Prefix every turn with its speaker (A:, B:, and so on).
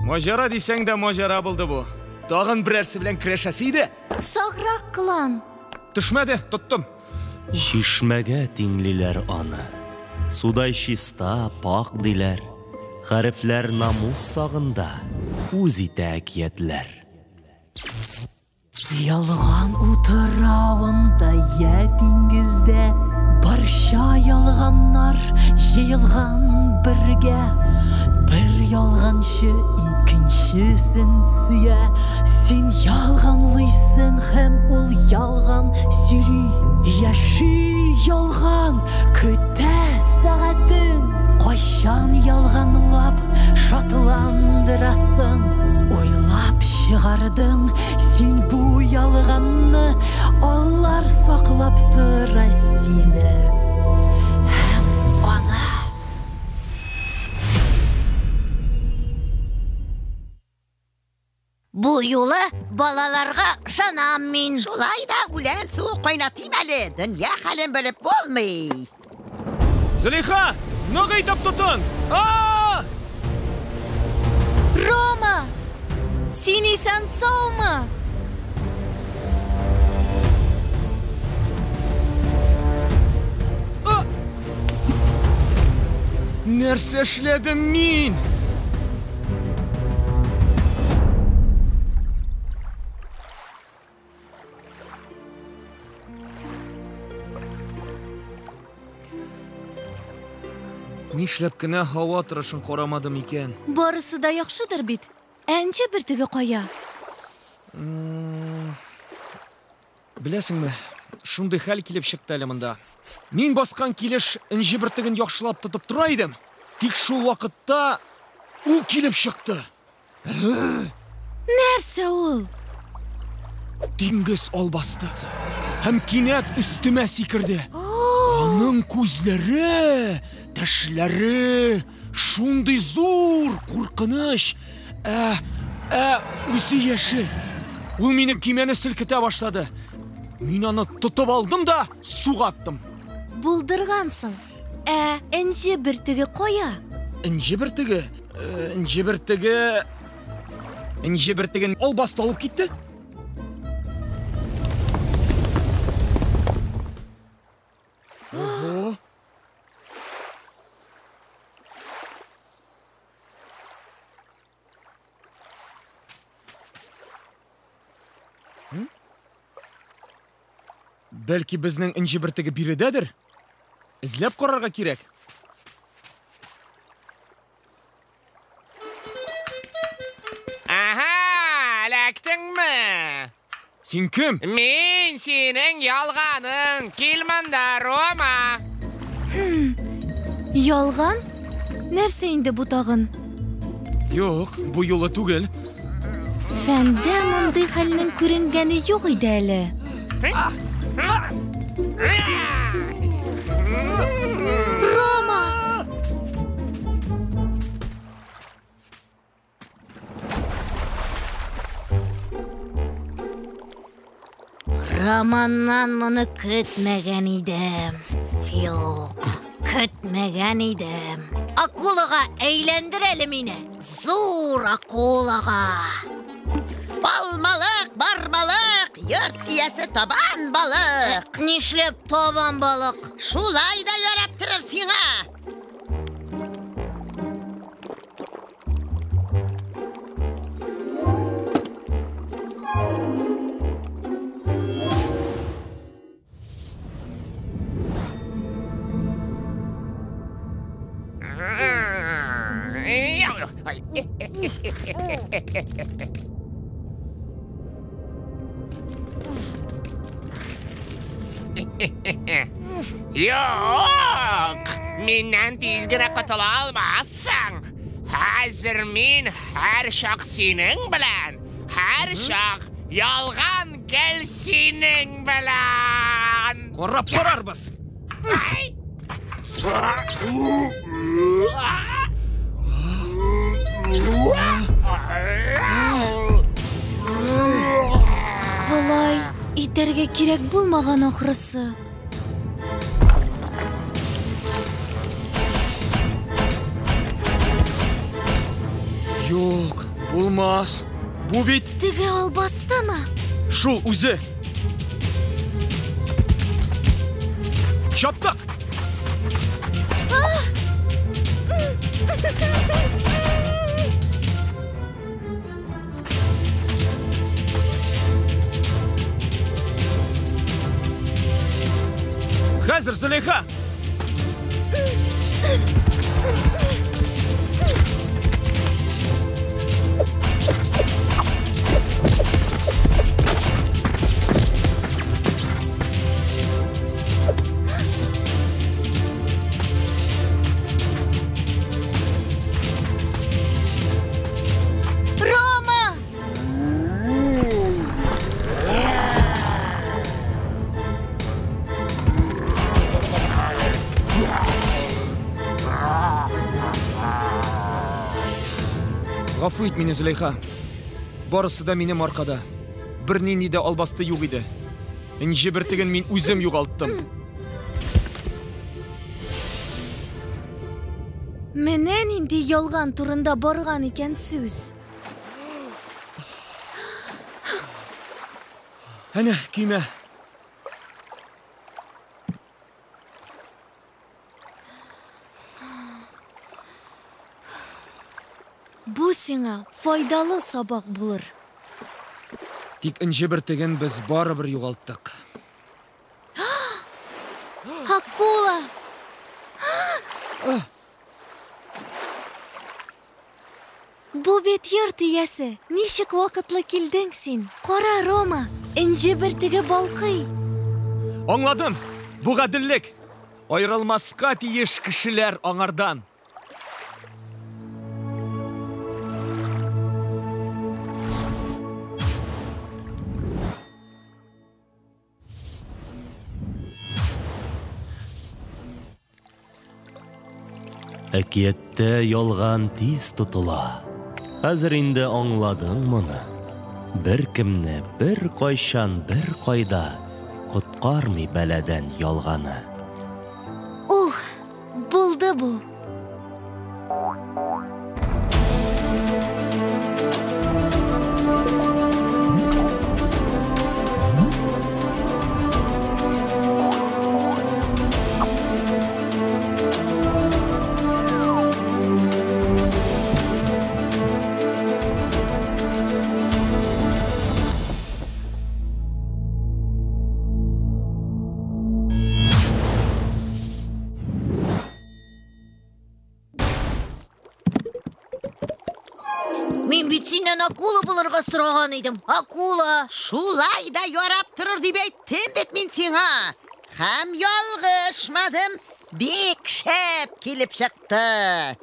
A: Маҗара дисәң дә маҗара булды бу. Тагын берәрсе белән көрәшәсе иде.
B: Саграк кылан.
A: Төшмәде, тоттым.
C: Чишмәгә тиңлиләр аны. Судай чиста, пакь диләр. Хәрефләр намус сагында үз итә әкиятләр.
D: Ялган утравында я диңгездә барча ялганнар җыелган бергә. Бер ялганчы икенчесен сөя, син ялганлыйсың һәм ул ялган сөйли. Яши ялган, көтә сәгатен, кайчан ялганлап шатландырасың. Уйлап чыгардың син бу ялганны, алар саклап тора сине һәм аны.
E: Бу юлы балаларга ышанам мин.
F: Шулай да үлән суы кайнатыйм әле, дөнья хәлен белеп булмый.
A: Зөләйха, нык итеп тотын! А!
B: Рома! Син исән-саумы?
A: Нәрсә эшләдем мин? Нишләп кенә һава торышын карамадым икән?
B: Барысы да яхшыдыр бит. Ә энҗе бөртеге кая?
A: Беләсеңме, шундый хәл килеп чыкты әле монда. Мин баскан килеш энҗе бөртеген яхшылап тотып тора идем. Тик шул вакытта ул килеп чыкты.
B: Нәрсә ул?
A: Диңгез албастысы. Һәм кинәт өстемә сикерде. Аның күзләре, тешләре шундый зур, куркыныч. Ә, ә үзе яшел. Ул минем көймәне селкетә башлады. Мин аны тотып алдым да суга аттым.
B: Булдыргансың. Ә энҗе бөртеге кая?
A: Энҗе бөртеге? Энҗе бөртеге... Энҗе бөртеген албасты алып китте. Ого. Бәлки безнең энҗе бөртеге биредәдер? Эзләп карарга кирәк.
G: Ага, эләктеңме?
A: Син кем?
G: Мин синең ялганың. Кил монда, Рома.
B: Ялган? Нәрсә инде бу тагын?
A: Юк, бу юлы түгел.
B: Фәндә мондый хәлнең күренгәне юк иде әле. Рома!
E: Романнан моны көтмәгән идем. Юк, көтмәгән идем. Акулага әйләндер әле мине. Зур акулага.
F: Алмалык, бармалык, йорт иясе табан балык.
E: Нишләп табан балык?
F: Шулай да ярап торыр сиңа.
G: Юк! Миннән тиз генә котыла алмассың! Хәзер мин һәр чак синең белән, һәр чак ялган гел синең белән!
A: Карап карарбыз.
G: Ай!
B: Болай итәргә кирәк булмаган ахрысы.
A: Юк, Булмас. Бу бит...
B: Теге албастымы?
A: Шул үзе. Чаптык! Хәзер, Зөләйха!
B: Рома!
A: Гафу ит мине, Зөләйха. Барысы да минем аркада. Бернинди дә албасты юк иде. Энҗе бөртеген мин үзем югалттым.
B: Менә нинди ялган турында барган икән сүз.
A: Әнә, көймә.
B: Бу сиңа файдалы сабак булыр.
A: Тик энҗе бөртеген без барыбер югалттык.
B: Акула! Бу бит йорт иясе. Ничек вакытлы килдең син? Кара, Рома, энҗе бөртеге балкый.
A: Аңладым. Бу гаделлек. Аерылмаска тиеш кешеләр аңардан.
C: Әкияттә ялган тиз тотыла. Хәзер инде аңладың моны. Беркемне беркайчан беркайда коткармый бәладән ялганы.
B: Ух, булды бу.
E: Мин бит синнән акула булырга сораган идем. Акула!
F: Шулай да ярап торыр дип әйттем бит мин сиңа. Һәм ялгышмадым. Бик шәп килеп чыкты.